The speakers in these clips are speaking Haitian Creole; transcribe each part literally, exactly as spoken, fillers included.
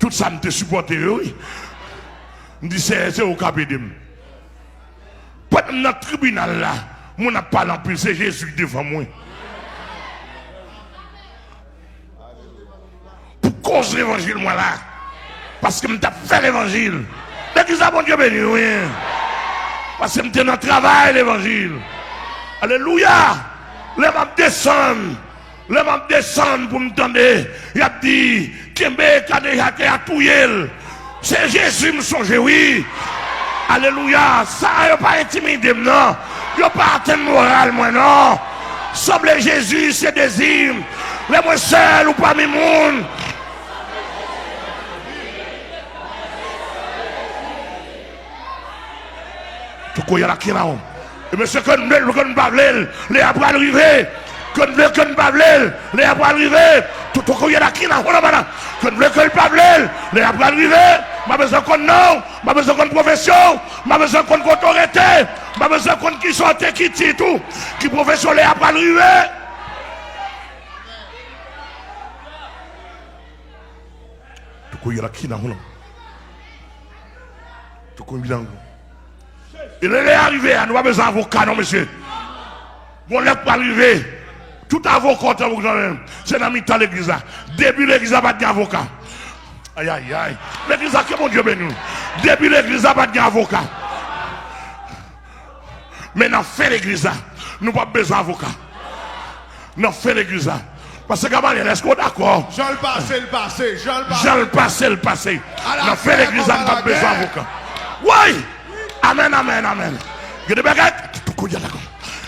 Tout sa m te sipòte yo, wi. M di, Seyè, se ou k ap ede m. Pandan m nan tribinal la, moun ap pale anpil, se Jezi ki devan mwen. Pou koz levanjil mwen la. Paske m t ap fè levanjil. Legliz la, Bondye beni w, wi. Paske m te nan travay levanjil. Alelouya! Lè m ap desann, lè m ap desann pou m tande, y ap di, kenbe kadejake a, touye l. Se Jezi m sonje, wi. Alelouya. Sa yo pa entimide m, non. Yo pa atenn moral mwen, non. Sanble Jezi se dezi m. Lè mwen sèl ou pami moun. Tukuya la kina o. E mesye, ke n vle l, ke n pa vle l, lè a pral rive. Ke n vle, ke n pa vle l, lè a pral rive. Tukuya la kina o la mana. Ke n vle, ke n pa vle l, lè a pral rive. M pa bezwen konn non w, m pa bezwen konn pwofesyon w, m pa bezwen konn kote w rete, m pa bezwen konn kisa w te, ki tit ou, ki pwofesyon, lè a pral rive. Tukuya la kina o la. Tukuya la. E lè, lè a rive a, nou pa bezwen avoka non, mesye. Gon lè k pral rive. Tout avoka w tankou jan menm, se nan mitan legliz la. Debi legliz la pa t gen avoka. Ayayay. Legliz la, ke Bondye beni w. Debi legliz la pa t gen avoka. Men nan fen legliz la, nou p ap bezwen avoka. Nan fen legliz la. Pastè Gamaliel, èske w dakò? Jan l pase, l pase. Jan l pase. Jan l pase, l pase. Nan fen legliz la, nou p ap bezwen avoka. Woy! Amèn, amèn, amèn. Gen de bagay,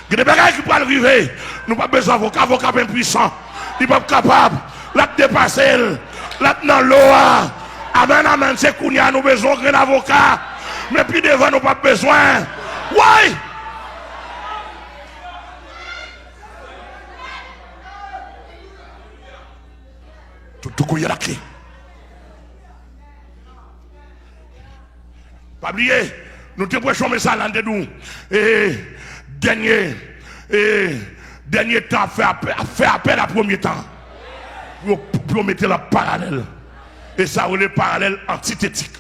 gen de bagay ki pral rive. Nou p ap bezwen avoka. Avoka ap enpwisan. Li p ap kapab. L ap depase l. L ap nan lo a. Amèn, amèn. Se kounye a nou bezwen yon grenn avoka. Men pi devan, nou p ap bezwen. Woy! Tukuya la ki. Pa bliye, nou te preche yon mesaj la, n te di w, e, dènye, e, dènye tan ap fè apè-, ap fè apèl a premye tan. Pou yo, pou yo mete l an paralèl. E sa yo rele paralèl antitetik.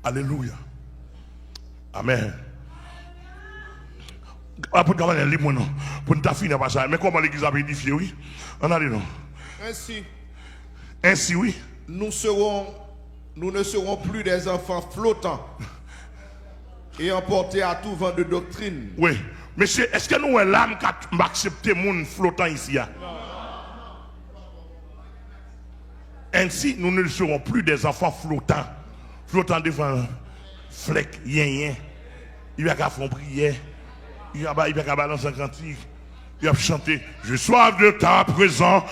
Alelouya. Amèn. Apot Gamaliel, li mwen non. Pou n ta fini an pase a. Men kòman legliz ap edifye, wi. Ann ale non. Ainsi, Ensi, wi. Nous serons, nous ne serons plus des enfants flottants et emportés à tout vent de doctrine. Wi. Mesye, èske nou wè la m ka, m aksepte moun flotan isi a? Ainsi, nous ne serons plus des enfants flottants. Flotan devan flèk, yenyen. Li pa ka fè yon priyè. Li pa, li pa ka balanse yon kantik. Li ap chante, J'ai soif de ta présence,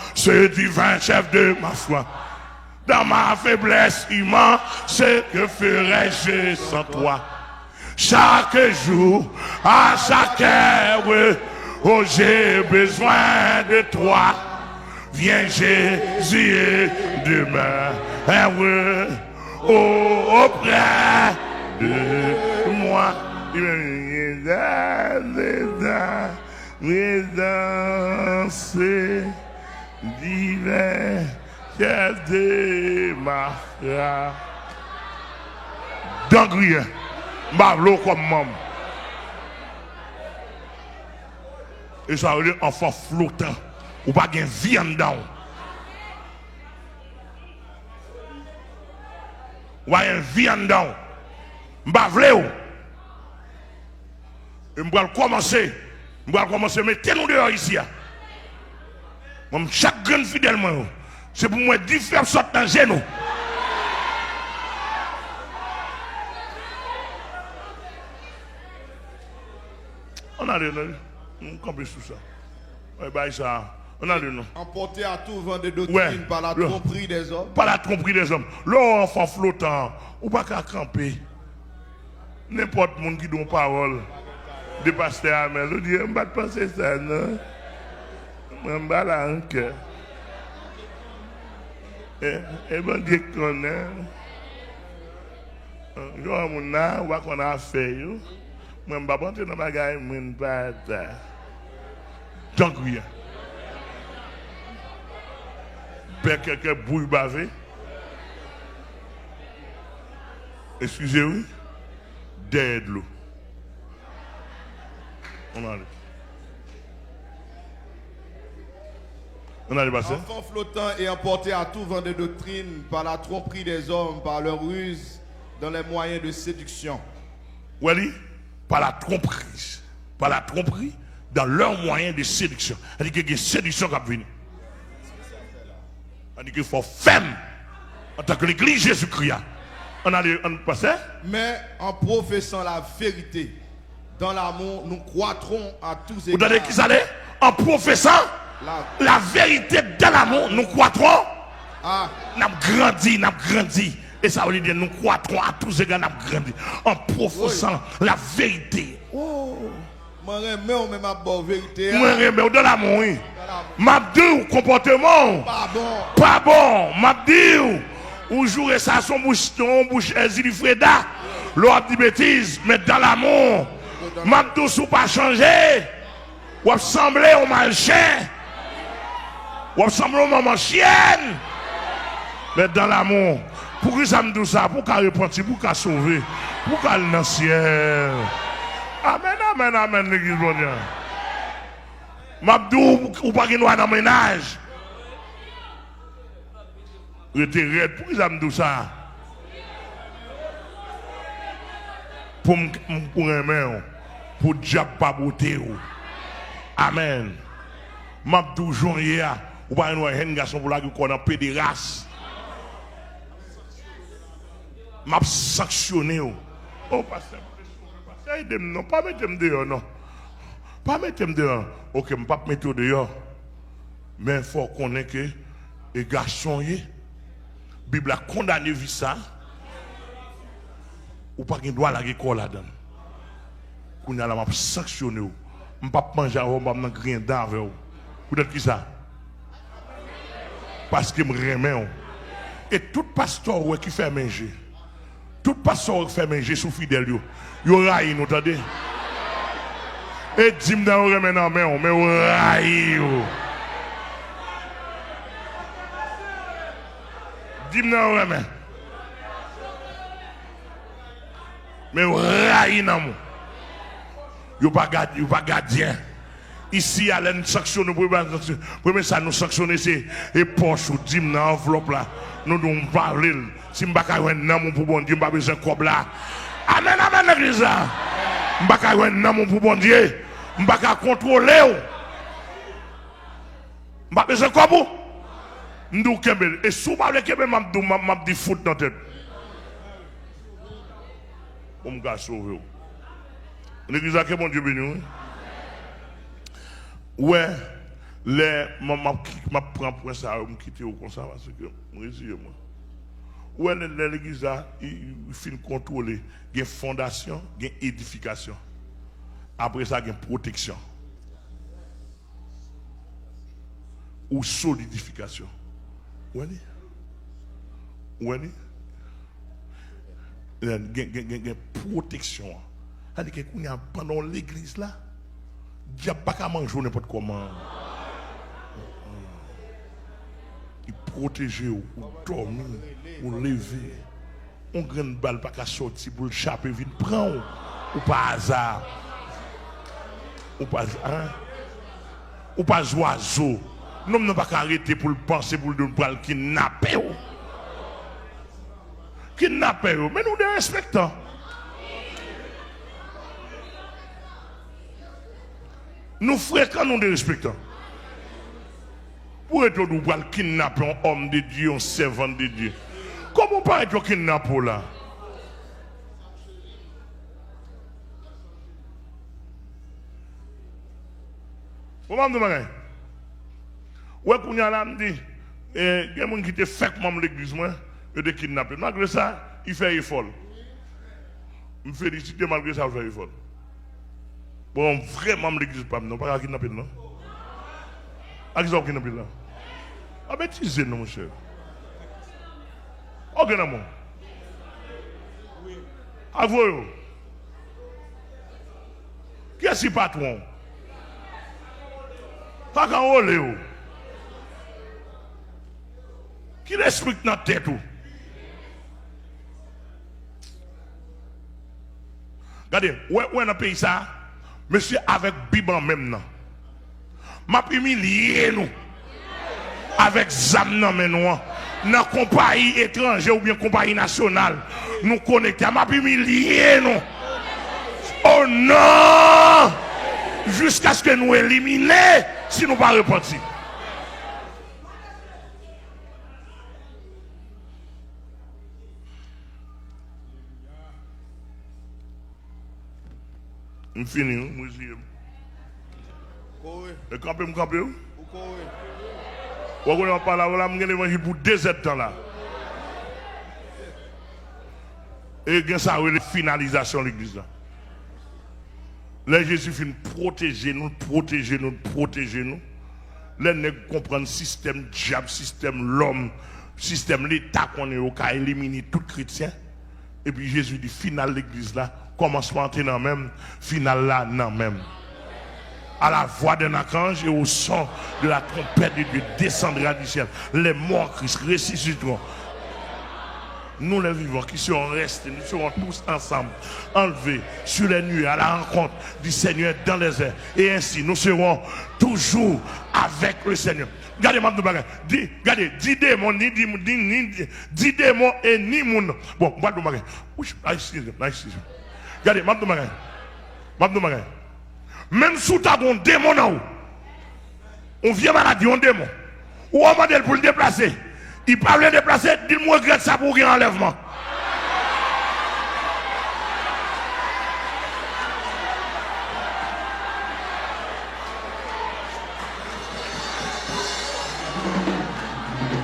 divin chef de ma foi. Dans ma faiblesse immense, que ferais-je sans toi? Chaque jour, à chaque heure, oh, j'ai besoin de toi. Viens, Jésus, et demeure, oh, auprès de moi. Prezans divin, chèf de ma fra. Dan griyen, m pa vle w kòm manm. E sa yo rele anfan flotan. Ou pa gen vi anndan w. Ou pa gen vi anndan w. M pa vle w. E m pral kòmanse. M pral kòmanse mete nou deyò isi a. Mwen, chak grenn fidèl mwen yo, se pou m wè dife ap sot nan je nou. Ann ale, ann ale. M kanpe sou sa. Wè, bay sa. Ann ale non. Emporté à tout vent de doctrine, ouais, par la tromperie des hommes. Par la tromperie des hommes. Lè w anfan flotan, ou pa ka kanpe. Nenpòt moun ki di yon pawòl de pastè Amèl, ou di, m pa t panse sa, non. Mwen, m pa la ankò. E, e Bondye k konnen. Jan moun nan, w pa konn afè yo. Mwen, m p ap antre nan bagay moun pa ta. Jan griyen. Pè kèkè bouy bave. Eskize wi. Dèyè dlo. Ann ale. Ann ale, pastè. Enfants flottants et emportés à tout vent de doctrine, par la tromperie des hommes, par leurs ruses, dans les moyens de séduction. Ou wè li? Par la tromperie. Par la tromperie, dans leurs moyens de séduction. Sa vle di ke gen sediksyon k ap vini. Sa vle di ke fò w fèm antanke legliz Jezikri a. Ann ale, ann pase. Mais en professant la vérité dans l'amour, nous croîtrons à tous égards. Ou tande ki sa le? En professant la vérité dans l'amour, nous croîtrons. Ah. N ap grandi, n ap grandi. E sa vle di nou croîtrons à tous égards, n ap grandi. En professant la vérité. Oh. Mwen renmen w, men m ap ba w verite a. Mwen renmen w dans l'amour, wi. Dans l'amour. M ap di w konpòteman w pa bon. Pa bon. M ap di w, ou joure sa se yon bouch, yon bouch Ezili Freda. Lè w ap di betiz, men dans l'amour. M ap di w si w pa chanje, w ap sanble yon malchen. W ap sanble yon manman chyèn. Men dans l'amour. Poukisa m di w sa? Pou w ka repanti, pou w ka sove, pou w ka al nan syèl. Amèn, amèn, amèn, legliz Bondye. M ap di w, ou pa gen dwa nan mennaj. Rete rèd. Poukisa m di w sa? Pou m, m pou renmen w. Pou dyab pa bwote w. Amèn. M ap di w jan w ye a. Ou pa gen dwa jèn gason pou lage kò w nan pederas. M ap sanksyone w. O pastè, pastè, ede m non. Pa mete m deyò non. Pa mete m deyò. Oke, m p ap mete w deyò. Men fò w konnen ke e gason w ye. Bib la kondane vi sa. Ou pa gen dwa lage kò w ladan l. Kounye a la, m ap sanksyone w. M p ap manje avè w, m p ap nan griyen dan avè w. Poutèt ki sa? Paske m renmen w. E tout pastè w wè ki fèmen je. Tout pastè w wè ki fèmen je sou fidèl yo. Yo rayi nou, tande. E di m nan yo renmen nan men w, men yo rayi w. Di m nan yo renmen. Men yo rayi nanm ou. Yo pa gad, yo pa gadyen. Isi a, lè n sanksyone, premye bagay, premye sa nou sanksyone, se, e pòch ou, dim nan, anvlòp la. Nou di w, m pa vle l. Si m pa ka jwenn nanm ou pou Bondye, m pa bezwen kòb la. Amèn, amèn, legliz la. M pa ka jwenn nanm ou pou Bondye. M pa ka kontwole w. M pa bezwen kòb ou. M di w kenbe l. E si w pa vle kenbe l, m ap di w, m ap, m ap di fout nan tèt. Pou m ka sove w. Legliz la, ke Bondye beni w, wi. Ou wè, lè m, m ap ki-, m ap pran pwen sa yo, m kite w konsa, paske m reziye mwen. Ou wè, lè, lè legliz la, i, i fin kontwole, gen fondasyon, gen edifikasyon. Apre sa, gen pwoteksyon. Ou solidifikasyon. Ou wè li? Ou wè li? Gen, gen, gen, gen pwoteksyon an. Sa vle di ke kounye a, pandan w legliz la, dyab pa ka manje w nenpòt kòman. Li pwoteje w, ou dòmi, ou leve. Yon grenn bal pa ka sòti pou l chape vin pran w. Ou pa aza. Ou pa, en? Ou pa zwazo. Nonm nan pa ka rete pou l panse, pou l di w pral kidnape w. Kidnapè yo, men nou derespektan. Nou frekan, nou derespektan. Pou rete w di w pral kidnape yon òm de Dye, yon sèvant de Dye. Kòman w parèt yo kidnape w la? Bon, m ap di w bagay. Ou wè kounye a la, m di, eh, gen moun ki te fèk manm legliz mwen, yo te kidnape l. Malgre sa, li fè efò l. M felisite l, malgre sa, l fè efò l. Bon, vrè manm legliz pa m nan, w pa ka kidnape l, non. A kisa w kidnape l la? A betize, non, monchè. Ok, nan men w. Ak voye w. Kiyès ki patwon w? Pa ka anwole w. Ki lespri k nan tèt ou? Gade, wè, wè nan peyi sa, mesye avèk bib an men l nan. M ap imilye nou avèk zam nan men nou an. Nan konpayi etranje oubyen konpayi nasyonal nou konekte a, m ap imilye nou. O non! Jiskaske nou elimine si nou pa repanti. M fini, wi, m reziye m. Kore. E kanpe m kanpe, wi. Ou kore. Ou konnen w ap pale avè w la, m gen levanjil pou de zèdtan la. E gen sa rele finalizasyon legliz la. Lè Jezi fin pwoteje nou, pwoteje nou, pwoteje nou, lè nèg konprann sistèm dyab, sistèm lòm, sistèm leta konnen yo ka elimine tout kretyen, epi Jezi di, final legliz la, kòmansman an te nan men m, final la nan men m. À la voix d'un archange et au son de la trompette de Dieu descendra du ciel. Les morts en Christ ressusciteront. Nous les vivants qui serons restés, nous serons tous ensemble enlevés sur les nuées à la rencontre du Seigneur dans les airs. Et ainsi, nous serons toujours avec le Seigneur. Gade, m ap di yon bagay. Di, gade, di demon, ni di, di, ni, di demon e ni moun. Bon, m pral di yon bagay. Wouch, ay, excuse, ay, excuse. Gade, m ap di yon bagay. M ap di yon bagay. Menm si w ta gen yon demon nan ou, yon vye maladi, yon demon, ou mande l pou l deplase, li pa vle deplase, di l, "M regrèt sa pou w gen anlèvman."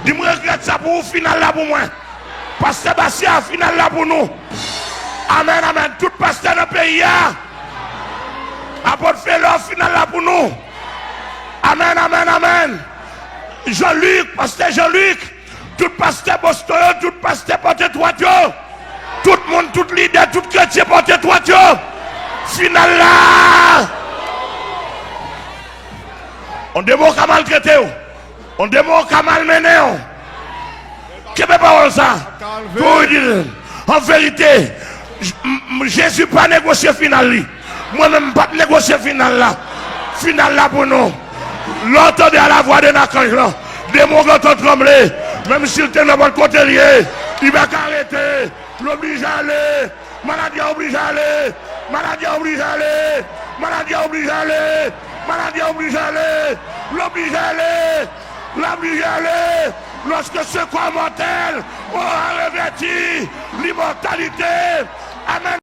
Di, "M regrèt sa pou ou, final la pou mwen." Pastè Basya, final la pou nou. Amèn, amèn. Tout pastè nan peyi a. Apot Felò, final la pou nou. Amèn, amèn, amèn. Jean-Luc, pastè Jean-Luc. Tout pastè Boston yo, tout pastè Pòtetwòt yo. Tout moun, tout lidè, tout kretyen Pòtetwòt yo. Final la. On demon ka maltrete w. On demon ka malmennen w. Kenbe pawòl sa. Tou di l. An verite, J-, m-, m-, Jezi pa negosye final li. Mwen menm, m p ap negosye final la. Final la pou nou. Lè w tande à la voix d'un archange lan, demon gentan tranble. Menm si l te nan bò kote l ye, li pa ka rete. L oblije ale. Maladi a oblije ale. Maladi a oblije ale. Maladi a oblije ale. Maladi a oblije ale. L oblije ale. L oblije ale. Lorsque ce corps mortel aura revêtu l'immortalité, à